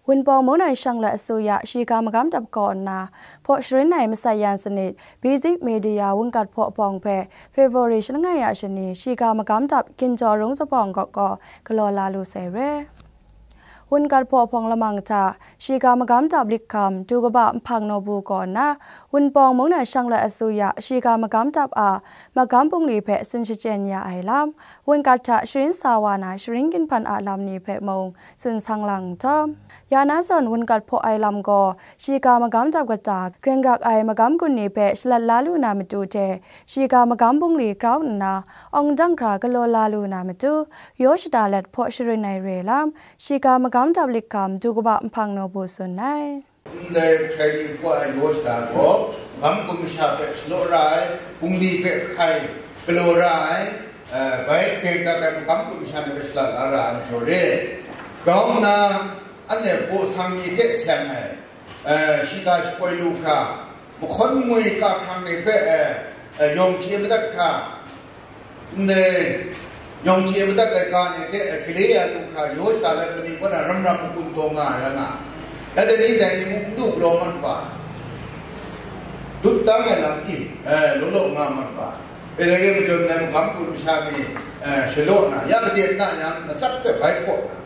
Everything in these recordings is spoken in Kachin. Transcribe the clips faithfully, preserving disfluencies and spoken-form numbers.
Wunpawng mung nai shanglawt asuya shiga magam dap kaw nna, hpaw sharin ai masat yan sanit, Basic Media wungkat hpaw hpawng hpe February shangai a shani shiga magam dap ginjaw rung zabawng gawk gaw galaw la lu sai re. Wungkat hpaw hpawng lamang hta shiga magam dap likham du kaba nhpang nawbu kaw nna, Wunpawng mung nai shanglawt asuya shiga magam dap a magam bungli hpe tsun shachyen ya ai lam, wungkat hta sharin sa wa na sharin ginhpan a lam ni hpe mung tsun sang lang nhtawm, ya na zawn wungkat hpaw ai lam gaw, shiga magam dap kata greng rak ai magam gun ni hpe shalat la lu na matu hte, shiga magam bungli grau nna, awng dang hkra galaw la lu na matu, yaw shada let hpaw sharin ai re lam, shiga magam dap likham du kaba nhpang nawbu tsun ai. Ndai hkrai ni hpaw ai yaw shada gaw, magam gun masha hpe shalaw ra ai, bungli hpe hkrai galaw ra ai, eh, bai teng dat ai magam gun masha ni hpe shalat la ra ai majaw re. Grau nna, anhte baw sang ni hte seng ai, eh, shiga shapoi lu hkra, mahkawn ngwi kahkrang ni hpe, eh, eh, yawng hte madat hkra, ndai yawng hte madat ai ga ni hte, eh, gale ya lu hkra, yaw shada let mani kaw na ram ram makun taw nga ai rai nga ai. Rai dai ni, dai ni mung n du galaw mat wa, dut dang ai lam e, eh, law law nga mat wa. Rai dai re majaw, ndai magam gun masha ni, eh, shalaw na, ya gade na yang, matsat hpe bai hpaw na,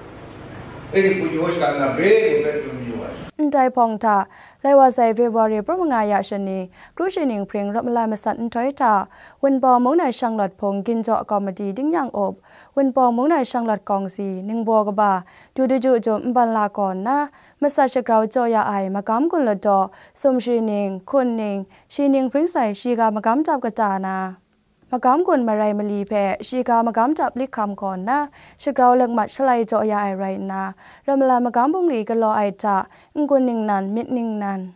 e ni hku yaw shada lam re ngu hpe tsun mayu ai. Ndai hpawng hta, lai wa sai February prum manga ya shani, Kru Shi Ning Hpring rawt malai masat nhtoi hta, Wunpawng mung nai shanglawt hpung ginjaw komiti dingnyang up, Wunpawng mung nai shanglawt kawngsi, ningbaw kaba, du daju jum nban la kaw nna, masat shagrau jaw ya ai magam gun ladaw, sum shi ning, hkun ning, shi ning hpring sai shiga magam dap kata na, magam gun marai mali hpe shiga magam dap likham kaw nna, shagrau lakmat shalai jaw ya ai rai nna, rawt malai magam bungli galaw ai hta, n-gun ningnan, myit ningnan,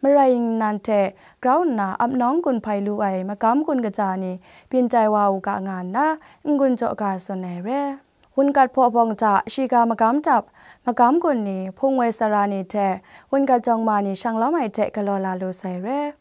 marai ningnan hte grau nna ap nawng gun hpai lu ai magam gun kaja ni byin tai wa u ga nga nna, n-gun jaw ga tsun ai re. Wunkat hpaw hpawng hta shiga magam dap, magam gun ni, hpung woi sara ni hte wunkat jawng ma ni shang lawm ai hte galaw la lu sai re.